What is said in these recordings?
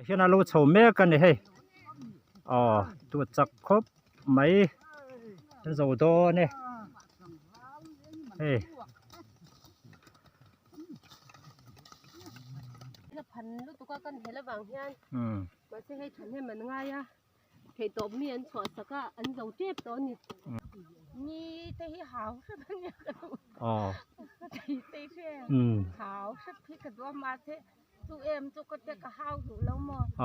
Hian a lo chho mek a ni hei aw tut chak khawp mai an zo dawn e hei. Theihtawp mi an chhuah sak a, an zo tep tawh a ni. Ni te hi hau hrep a nia ka duh. Aw. Ka thei tei hre. Hau hrep hi ka duh a mahse chu em chu ka tia ka hau duh lo maw. Aw.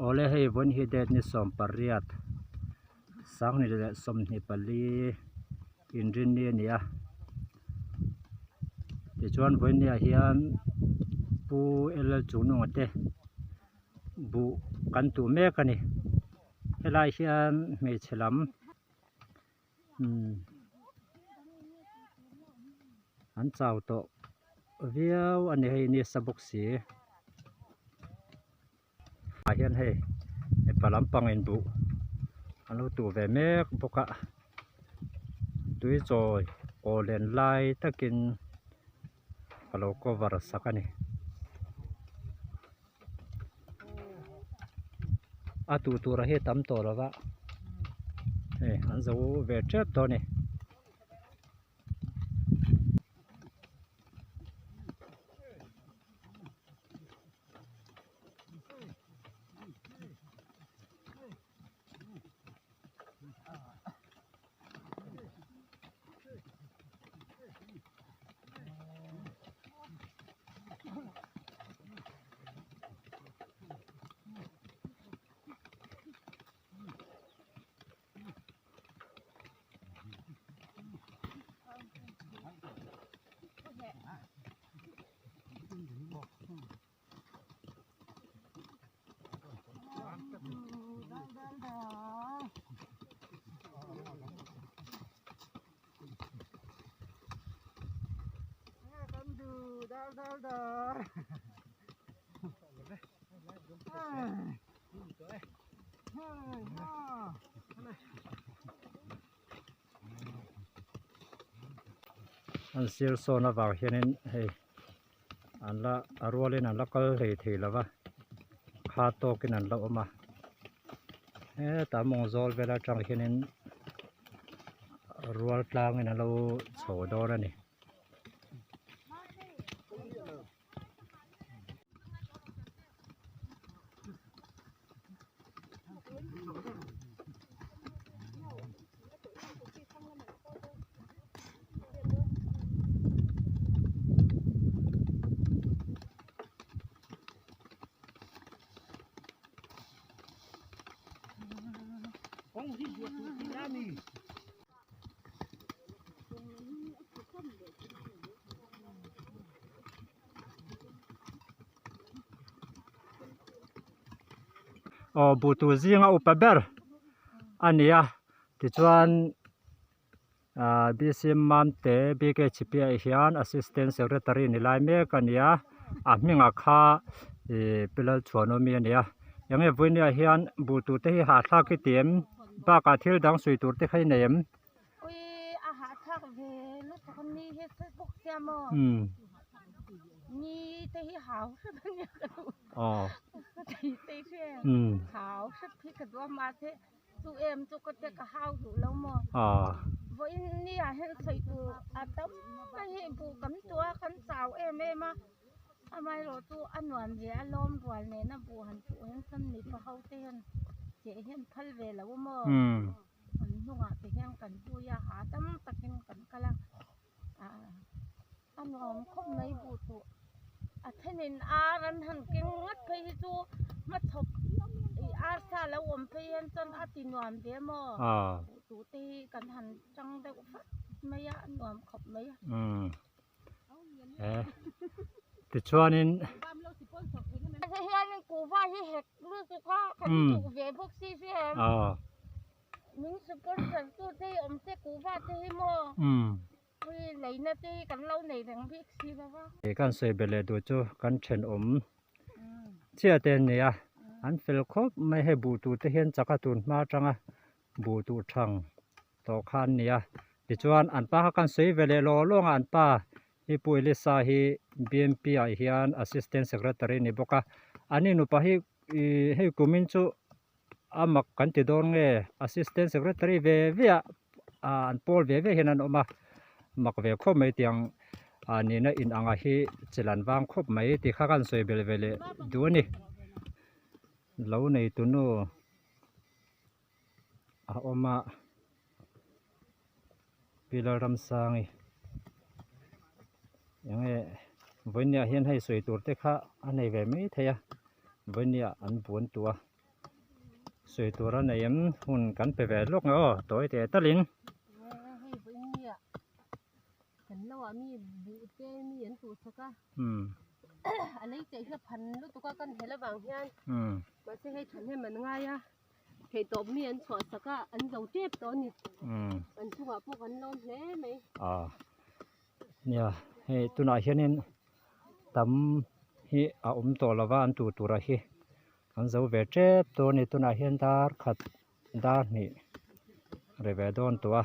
Awle hei vawn hi date ni 18 sanghnih leh 24 inrinni a ni a tichuan vawinia ah hian pu L L Chungnunga te buh kan tuh mek a ni helai hian hmeichhe lam. An chau tawh viau a ni hei nisa bawk si ah hian hei mipa lampang in buh an lo tuh ve mek bawk a tui chawi aw len lai takin ka lo cover sak a ni a tuh tur a hi tam tawh lo va hei an zo ve tep tawh a ni. An sir sawn avang hianin hei an la a rualin an la kal hlei thei lo va kha tawkin an la awm a hetah mawng zawl vel atang hianin rual tlangin an lo chho dawn a ni. Aw buh tur zinga upa ber a ni a tichuan ahh b c mamte b k chhipia ah hian assistant secretary ni lai mek a ni a a hmingah kha ihh pi lalchhuanawmi a ni a eng nge vawinia hian buh tur te hi hahthlak i ti em bakah thil dang sawi tur te kha i nei em. Ui a hahthlak ve lutuk a ni hi Facebook sia maw ni te hi hau hrep a nia ka duh ka thei tei hre hau hrep hi ka duh a mahse chu em chu ka tia ka hau duh lo maw vawiin ni ah hian sawi tur a tam mai hi buh kan tuah a kan chau em em a amaherawh chu a nuam ve a lawm rual nena buh han tuh hian chuan mipa ho te hian cheh hian phal ve lo a maw. Kan hnungah te hian kan hui a ha tam takin kan kal a ah a nuam khawp mai buh tuh a thenin ar an han keng ngawt phei hi chu hmachhawp ih ar sa lo awm phei hian chuan a ti nuam ve maw buh tuh te hi kan han tang deuh fat mai a a nuam khawp mai a. Tichuanin Hei hianin kuhva hi hek lutuk a kan duh ve bawk si si em min sponsor tu te hi awm se kuhva te hi maw pui leina te hi kan lo nei reng bik si lo va. Kan sawi belh leh duh chu kan thenawm chiah te an ni a. An fel khawp mai hei buh tur te hian chak a tun hma atanga buh tur thang tawh kha an ni a. Tichuan an pa kha kan sawi ve leh lawng lawng a an pa hi Pu Elisa hi BMP ah hian Assistant Secretary a ni bawk a. An inupa hi ih hei kumin chu a mak kan ti dawn nge Assistant Secretary ve ve ah ah an pawl ve ve hian an awm a mak ve khawp mai tiang ah nihna in anga hi chil an vang khawp mai tih kha kan sawi belh ve leh duh a ni lo nei tunu a awm a Pi Lalramsangi enge vawinia hian hei sawi tur te kha a nei ve mai thei a vawinia an buan tawh a. Sawi tur a nei em hun kan pe ve lawk nge aw tawi teh talin. Hei vawinia kan lo ah mi buh te mi an tuh chak a a lei teh hi a phan lutuk a kan hel avang hian mahse hei thahnem an ngai a theihtawp mi an chhuah sak a an zo tep tawh a ni an chungah pawh kan lawm hle mai. Nia hei tunah hianin tam hi a awm tawh lova an tuh tur ah hi an zo ve tep dawn a ni tunah hian dar khat dar hnih ri ve dawn tawh a.